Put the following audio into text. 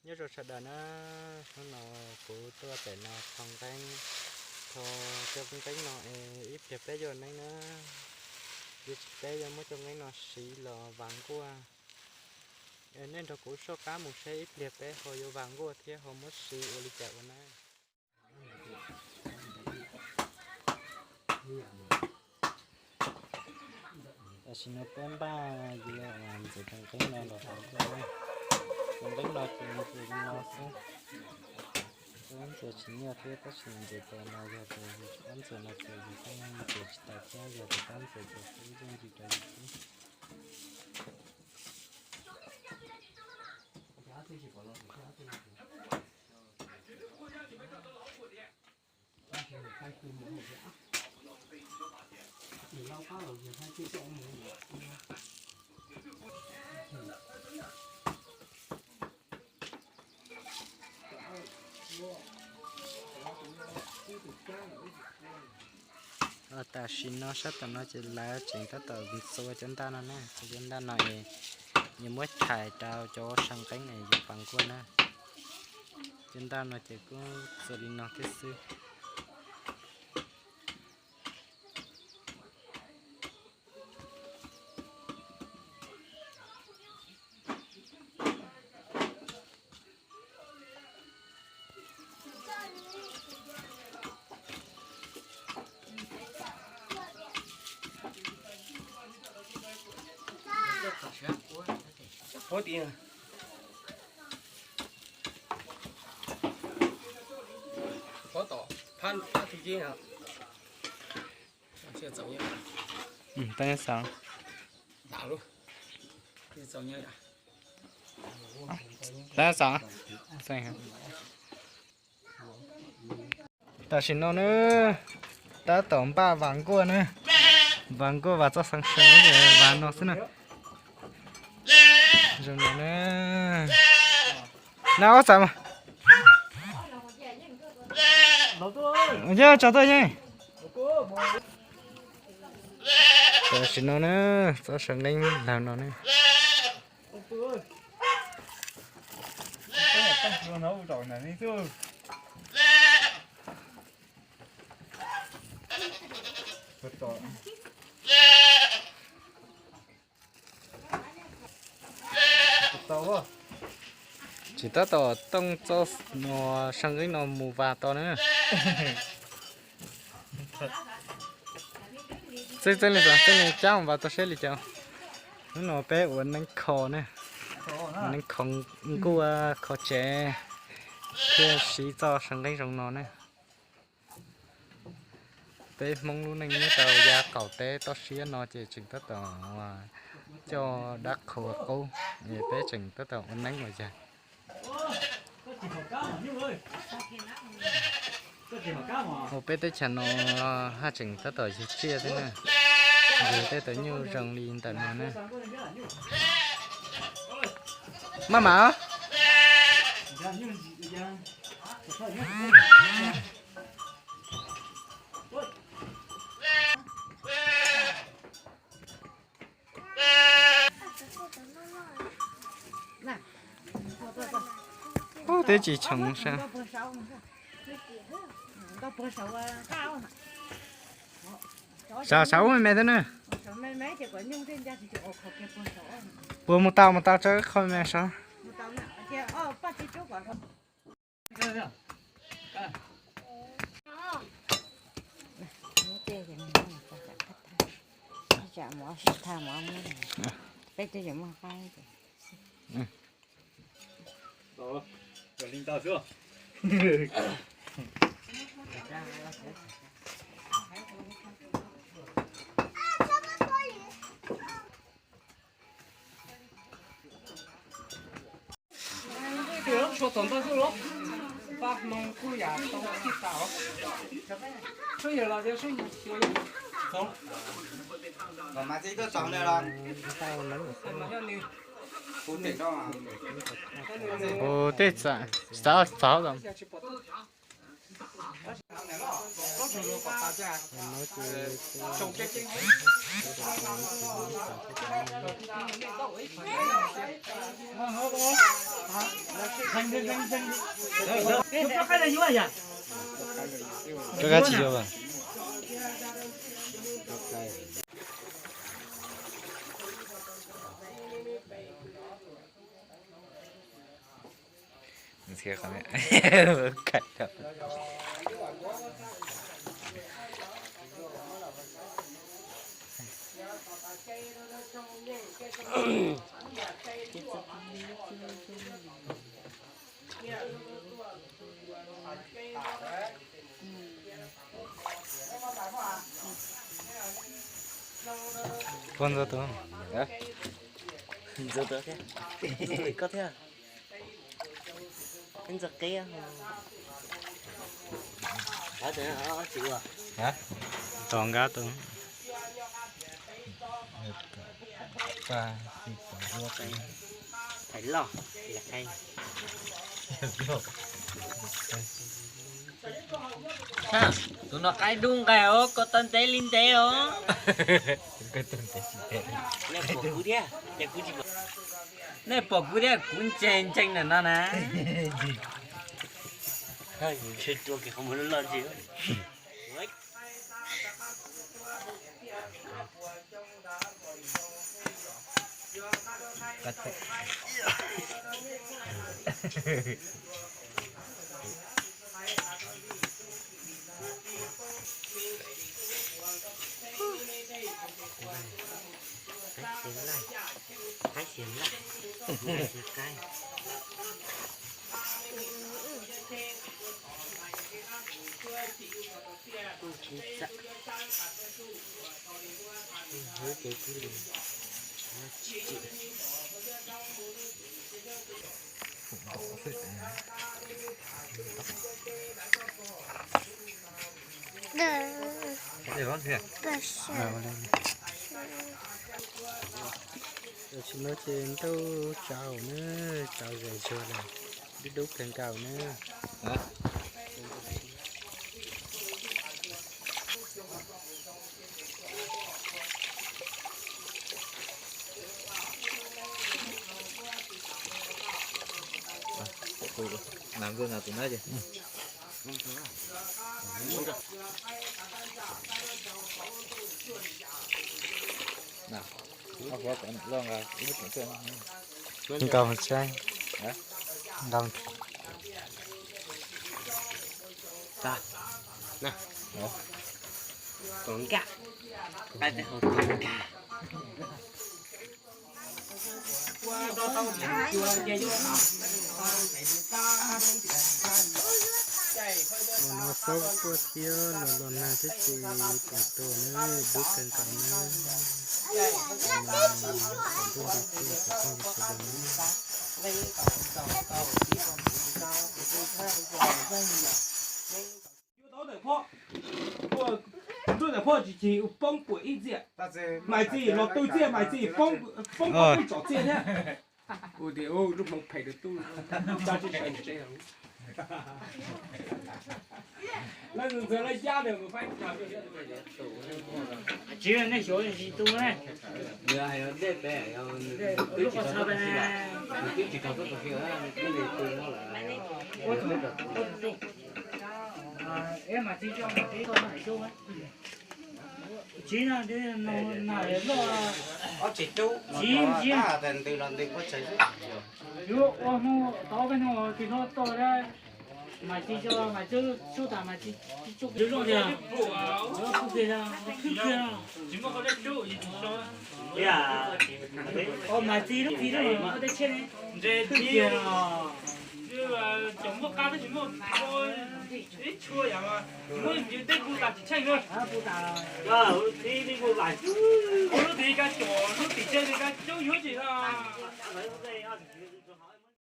Nyob zoo sawv daws na, hnub no kuv tuaj pem no tho nqeeb, tho cov nqeeb no es ib pliag peb yuav neeb na. Ces peb yuav muab cov nqeeb no siv los vas nkuaj. Nej nrog kuv soj qab mus seb ib pliag peb ho yuav vas nkuaj thiab ho muab siv ua li cas ua na. Tam sim no peb npaj yuav ntxuav cov nqeeb no los vas nkuaj. Cov nqeeb no ces ntxuav li no xwb. Peb ntxuav tsis nyiaj thiab tab sis ntxuav tas no yog tias yus tsis pab ntxuav no ces yus kuj ntxuav tsis tau thiab, yog tias pab ntxuav ces kuj yooj yim rau yus xwb. Tam sim no sab tom no ces lawv tseem tab tom ntxuav cov ntaj no na, cov ntaj no es yuav muab chais rau cov saw nqeeb es yuav vas nkuaj na. Cov ntaj no ces kuj txuas li no thiab xwb. Tam sim no na, tab tom npaj vas nkuaj na, vas nkuaj vas txoj xeev seev, vas no xwb na. Zoo no na, na ob txam mas, yeej tso tuaj yeej. Tam sim no na, txoj saw nqeeb lawm no na. Tsis tab tom tooj txoj no, saw nqeeb no mus vas to na. Txij txij li txij li cab mus vas to seb li cas. Hnub no peb ua neeb kho na, neeb kho nkuaj kho tsev thiab siv txoj saw nqeeb zoo no na. Peb Hmoob lub neej nyob rau yav qaum teb toj siab no ces tseem tab tom coj dab qhuas qub, peb tseem tab tom ua neeb ua yaig. Ua peb teb chaws no haj tseem tab tom yug tsiaj thiab na, yug tej tau nyuj zoo li ntawm no na. Maj mam. Ub, twb tsis choov sab. Sawv, sawv ub me me thiab na. Puas mus tau, mus tau tso qhov me sawv. Ua tej txav txav. Koj kab tsis yuav as? Puab ntxuav tus, ntxuav tus thiab, koj thiab. Ntxuav qeb, tos nkab tus. Thaiv loj, thaiv. Tus no qaib dub nqaij os, koj tau ntev li ntev os. Nej pom kuv thiab, kuv ntseeg ntseeg ntawm no na. Ntshe tua kiag qhov muag loj loj ntsis. Tam sim no ces ntuj tsaus na, tsaus zam zuag lawm, dub dub kawg nkaus na. Nkaus saib, nkaus. Tom nkaj, qaib peb hau tom nkaj. Ua no xob quaj thiab los los nag thiab ces pom tus na, dub kawg nkaus na. Ntuj nti thiab tus phooj ywg sawv daws na. Ntuj ntawm phoj tsis chim poob puam ib txiaj, mais txiv los tw txiaj mais txiv poob poob tsom txiaj thiab. Lub hmoov phem rau tub, tsis sai tsev. Leej ntxhais lawv yab nws mus faib. Tsis nej xyov tsis tu ne. Twb tsis tau tuaj, twb tsis tau tuaj, twb tsis tau tuaj. Tsis no, no loj. Tsis, tsis. Yuav ua hnub tau peb hnub tsis hlob toj thiab. Mas tsis tso mas tsuj tas mas tsis tsuj. Tsis muaj qhov deb tsuj. Mas tsis lub tsis lub mas tej tshiab ne. Tsuj kiag no. Cov muaj qab twb tsis muaj ib tshua yam mas muab yus tej pu tas tsis tsheej na. Ua lub tim ka cov lub tim tsheej ka coob yuav tsis no.